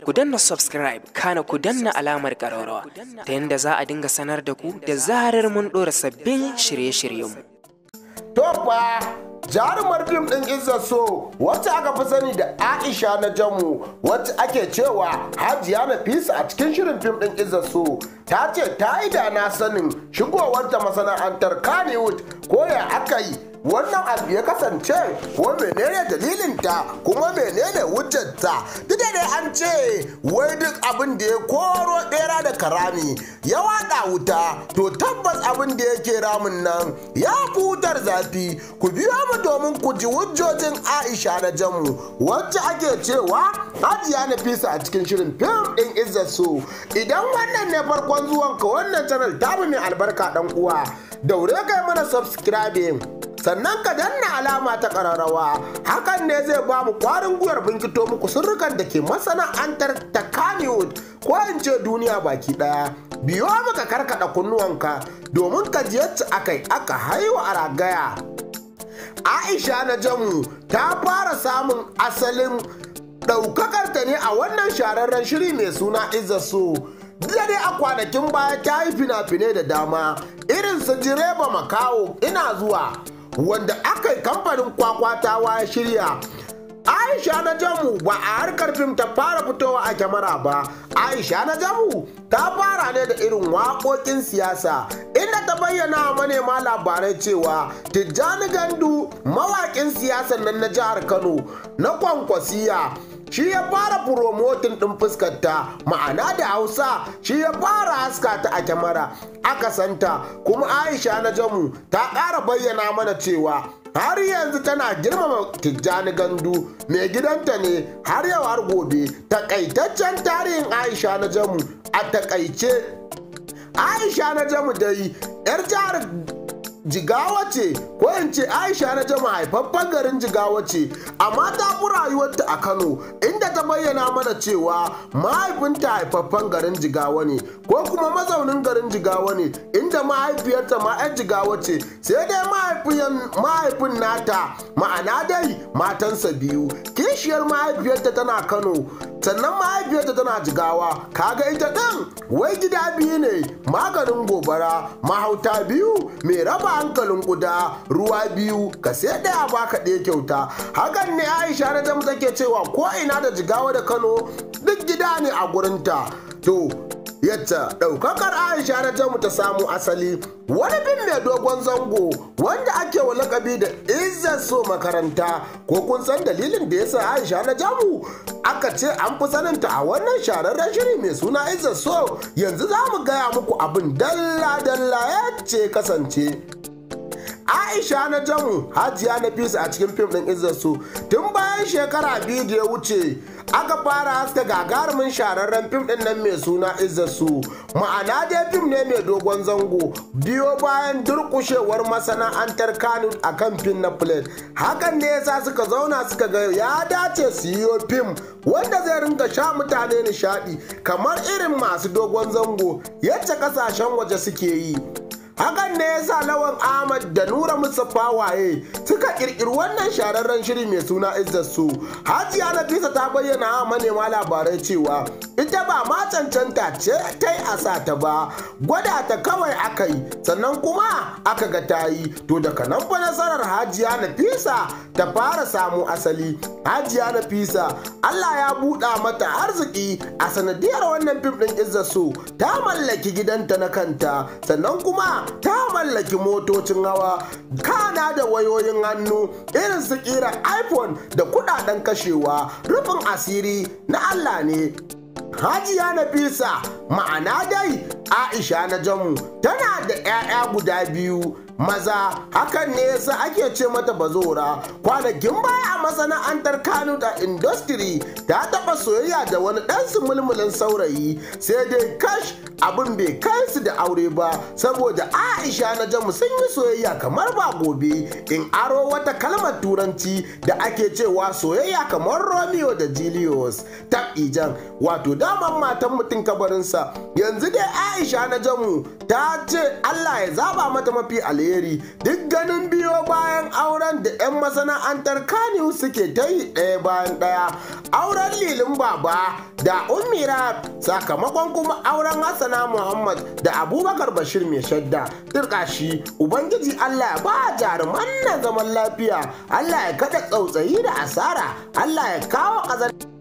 Ku danna subscribe, kana ku danna alamar ƙararrawa ta yadda za a dinga sanar da ku da zarar mun ɗora sabbin shirye-shiryenmu. To fa, jarumar fim ɗin Izzar So, wacce aka fi sani da Aisha na Jamu, wacce ake cewa Hajiya Nafisa a cikin shirin fim ɗin Izzar So, ta ce ta yi da na sanin shigowarta masana'antar Kannywood. Ko ya aka yi wannan abu ya kasance, ko menene dalilinta, kuma menene hujjarta? Duk da dai an ce wai duk abin da ya koro bera da karami ya wada wuta, to tabbas abin da yake ramin nan ya fi wutar zafi. Ku biyo mu domin ku ji hujjojin Aisha na Jamu, wacce ake cewa Hajiya Nafisa a cikin shirin fim din Izzar So. Idan wannan ne farkon zuwanka wannan channel tamu mai albarka, dan uwa, daure kai mana subscribing, sannan ka danna alama ta ƙararrawa. Hakan ne zai ba mu ƙwarin gwiwar binkito muku sirrukan da ke masana'antar ta Kannywood, ko in ce duniya baki ɗaya. Biyo muka karkaɗa kunnuwanka domin ka ji yacce akai aka haihu a ragaya. Aisha na Jamu ta fara samun asalin ɗaukakar ta ne a wannan shahararren shiri mai suna Izzar So. Duk da dai a kwanakin baya ta yi fina-finai da dama irin su Direba Makaho Ina Zuwa, wanda aka yi kamfanin Kwakwatawa ya shirya. Aisha na Jamu ba a harkar fim ta fara fitowa a kyamara ba. Aisha na Jamu ta fara ne da irin waƙoƙin siyasa, inda ta bayyana wa manema labarai cewa Tijjani Gandu, mawaƙin siyasan nan na jihar Kano na Kwankwasiya, shi ya fara promoting ɗin fuskarta, ma'ana da Hausa shi ya fara haska ta a kyamara aka santa. Kuma Aisha na Jamu ta ƙara bayyana mana cewa har yanzu tana girmama Tijjani Gandu, mai gidanta ne har yau har gobe. Takaitaccen tarihin Aisha na Jamu a takaice: Aisha na Jamu dai yar jihar Jigawa ce, ko in ce Aisha na Jamu haifaffen garin Jigawa ce, amma ta fi rayuwarta a Kano, inda ta bayyana mana cewa mahaifinta haifaffen garin Jigawa ne, ko kuma mazaunin garin Jigawa ne, inda mahaifiyarta ma 'yan Jigawa ce. Sai dai mahaifin nata, ma'ana dai matansa biyu, kishiyar mahaifiyarta tana Kano, sannan mahaifiyarta tana Jigawa. Kaga ita ɗin wai gida biyu ne, maganin gobara, mahauta biyu, mai raba hankalin kuda, ruwa biyu, ka sai ɗaya baka ɗaya kyauta. Hakan ne Aisha na Jamu take cewa ko ina da Jigawa da Kano duk gida ne a gurinta. To, yadda ɗaukakar Aisha na Jamu ta samu asali, wani fim mai dogon zango wanda ake wa lakabi da Izzar So Makaranta. Ko kun san dalilin da yasa Aisha na Jamu aka ce an fi saninta a wannan shahararren shiri mai suna Izzar So? Yanzu za mu gaya muku abin dalla-dalla yacce kasance. Aisha na Jamu, Hajiya Nafisa a cikin fim ɗin Izzar So, tun bayan shekara 2 da ya wuce aka fara haska gagarumin shahararren fim ɗin nan mai suna Izzar So, ma'ana dai fim ne mai dogon zango. Biyo bayan durƙushewar masana'antar Kano a kan fim na plate, hakan ne yasa suka zauna suka ga ya dace su yi fim wanda zai ringa sha mutane nishaɗi kamar irin masu dogon zango yacce kasashen waje suke yi. Hakan ne yasa Lawan Ahmad da Nura Mustapha Waye suka kirkiri wannan shahararren shiri mai suna Izzar So. Hajiya Nafisa ta bayyana wa manema labarai cewa ita ba ma cancanta ce ta yi a sa ta ba, gwada ta kawai aka yi, sannan kuma aka ga ta yi. To, daga nan fa nasarar Hajiya Nafisa ta fara samu asali. Hajiya Nafisa Allah ya buɗa mata arziki a sanadiyar wannan fim ɗin Izzar So. Ta mallaki gidanta na kanta, sannan kuma ta mallaki motocin hawa, kana da wayoyin hannu irin su kira iPhone da kudaden kashewa. Rufin asiri na Allah ne. Hajiya Nafisa, ma'ana dai Aisha na Jamu, tana da 'ya'ya guda biyu maza, hakan ne yasa ake ce mata bazora. Kwanakin baya a masana'antar Kano da industry ta taɓa soyayya da wani ɗan mulmulin saurayi, sai dai kash, abin bai kai su da aure ba, saboda Aisha na Jamu sun yi soyayya kamar ba gobe. In aro wata kalmar Turanci da ake cewa soyayya kamar Romeo da Julius, ta ijan, wato daman matan mutum kabarinsa. Yanzu dai Aisha na Jamu ta ce Allah ya zaba mata mafi alheri. alheri duk ganin biyo bayan auren da 'yan masana'antar Kano suke ta yi ɗaya bayan ɗaya. Auren Lilin Baba da Ummira, sakamakon kuma auren Hassana Muhammad da Abubakar Bashir Mai Shadda. Turkashi, Ubangiji Allah ya ba jaruman nan zaman lafiya, Allah ya kada tsautsayi da asara, Allah ya kawo ƙazar.